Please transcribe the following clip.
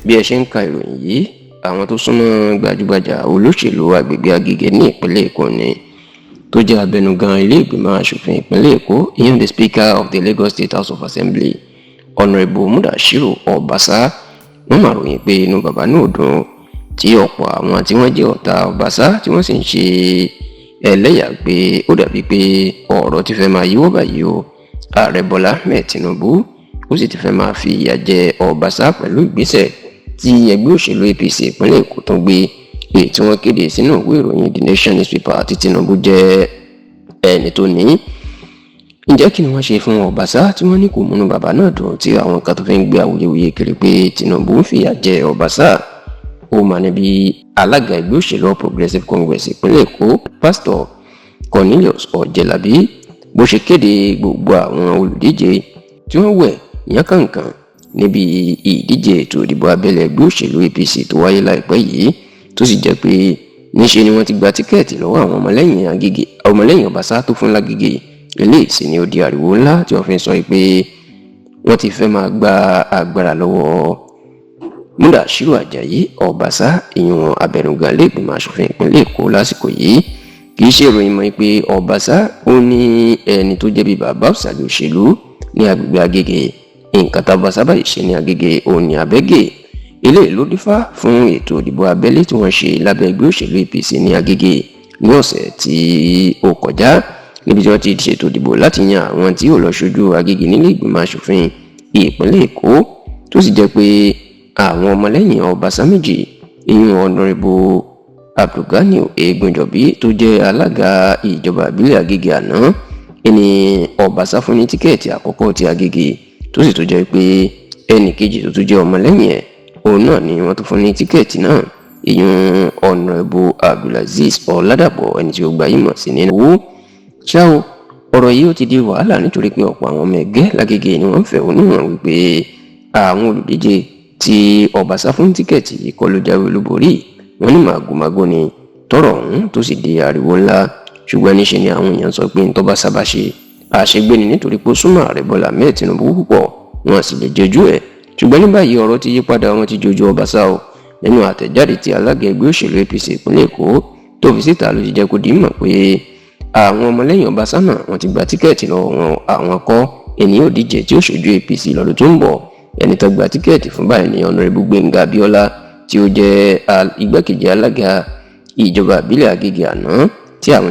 Bí ẹ ṣe ń ka ìròyìn yìí, àwọn tó súnmọ́ gbajúgbajà olóṣèlú agbègbè Agége ní ìpínlẹ̀ Èkó ni tó jẹ́ abẹnugan ilé ìgbìmọ̀ asòfin ìpínlẹ̀ Èkó, ìyẹn the Speaker of the Lagos State House of Assembly, Honourable Mudashiru Obasa, wọ́n máa ròyìn pé inú bàbá náà dùn tí ọ̀pọ̀ àwọn tí wọ́n jẹ́ ọ̀tá Obasa tí wọ́n sì ń ṣe ẹlẹ́yà pé ó dàbí pé ọ̀rọ̀ ti fẹ́ máa yíwọ́ báyìí o. Ààrẹ Bọ́lá Ahmed Tinubu ó sì ti fẹ́ máa fi ìyà jẹ Obasa pẹ̀lú ìgbésẹ̀ tí ẹgbẹ́ òṣèlú APC ìpínlẹ̀ Èkó tó gbé, èyí tí wọ́n kéde sínú ìwé ìròyìn The Nation newspaper àti Tinubu jẹ́ ẹni tó ní. Ǹjẹ́ kí ni wọ́n ṣe fún Obasa tí wọ́n ní kò múnú bàbá náà dùn, tí àwọn kan tó fi ń gbé awuyewuye kiri pé Tinubu ń fìyà jẹ Obasa? Ó mà níbi alága ẹgbẹ́ òṣèlú All Progressives Congress ìpínlẹ̀ Èkó, Pásítọ̀ Cornelius Ọ̀jẹ̀lábí, bó ṣe kéde gbogbo àwọn olùdíje tí wọ́n wẹ̀ yánkànkàn níbi ìdíje ètò ìdìbò abẹ́lé ẹgbẹ́ òṣèlú APC tó wáyé láìpẹ́ yìí, tó sì jẹ́ pé níṣe ni wọ́n ti gba tíkẹ́ẹ̀tì lọ́wọ́ àwọn ọmọlẹ́yìn Agége, ọmọlẹ́yìn Ọbaṣá tó fún Lágége. Eléyìí sì ni ó di ariwo ńlá tí wọ́n fi ń sọ pé wọ́n ti fẹ́ máa gba agbára lọ́wọ́ Mudashiru Ajayi Ọbaṣá, ìyún abẹnugan lẹ́gbìmọ̀ asòfin ìpínlẹ̀ Èkó lásìkò yìí. Kì í ṣe ìròyìn mọ́ pé Ọbaṣá ó ní ẹni tó jẹ́ bí bàbá òsàlẹ̀ òṣèlú ní agbègbè Agége. Nǹkan tá Ọbaṣá báyìí ṣe ní Agége òun ní abẹ́gẹ́. Eléyìí ló dífá fún ètò ìdìbò abẹ́lé tí wọ́n ṣe lábẹ́ ẹgbẹ́ òṣèlú APC ní Agége ní ọ̀sẹ̀ tí ó kọjá, níbi tí wọ́n ti ṣètò ìdìbò láti yan àwọn tí yóò lọ ṣojú Agége nílé ìgbìmọ̀ asòfin ìpínlẹ̀ Èkó, tó sì jẹ́ pé àwọn ọmọlẹ́yìn Ọbaṣá méjì, ìyún Honourable Abdulgani Egunjọbí tó jẹ́ alága ìjọba ìbílẹ̀ Agége àná, ẹni Ọbaṣá fún ní tíkẹ́ẹ̀tì àkọ́kọ́ ti Agége, tó sì tó jẹ́ pé ẹnì kejì tó tún jẹ́ ọmọlẹ́yìn ẹ̀, òun náà ni wọ́n tún fún ní tíkẹ́ẹ̀tì náà, ìyún Honourable Abdulazeez Ọ̀làdàpọ̀, ẹni tí ó gba yìí mọ̀ sí nínú owó ṣá o. Ọ̀rọ̀ yìí ó ti di wàhálà nítorí pé ọ̀pọ̀ àwọn ọmọ ẹgbẹ́ l'Ágége ni wọ́n ń fẹ̀hónú hàn wípé àwọn olùdíje tí Ọbaṣá fún tíkẹ́ẹ̀tì yìí kọ́ ló jáwé olúborí. Wọ́n ní màgòmágó ni tọ́rọ̀ ọ̀hún, tó sì di ariwo ńlá. Ṣùgbọ́n níṣe ni àwọn èèyàn sọ pé ntọ́ bá sábà ṣe àṣegbè ni, nítorí pé ó súnmọ́ ààrẹ Bọ́lá Ahmed Tinubu púpọ̀, wọn sì lè jọjú ẹ̀. Ṣùgbọ́n ní báyìí, ọ̀rọ̀ ti yí padà, wọn ti jojú Ọbaṣá o. Nínú àtẹ̀jáde tí alága ẹgbẹ́ òṣèlú APC ìpínlẹ̀ Èkó tó fi síta ló ti jẹ́ kó di mọ̀ pé àwọn ọmọlẹ́yìn Ọbaṣá náà, wọ́n ti gba tíkẹ́ẹ̀tì lọ́wọ́ wọn. Àwọn kọ́ ènìyàn òdíje tí ó ṣojú APC lọ́dún tó ń bọ̀. Ẹni tó gba tíkẹ́ẹ̀tì fún báyìí ní Honourable Gbẹ̀ngà Abíọ́lá, tí ó jẹ́ igbákejì alága ìjọba ìbílẹ̀ Agége àná tí àwọn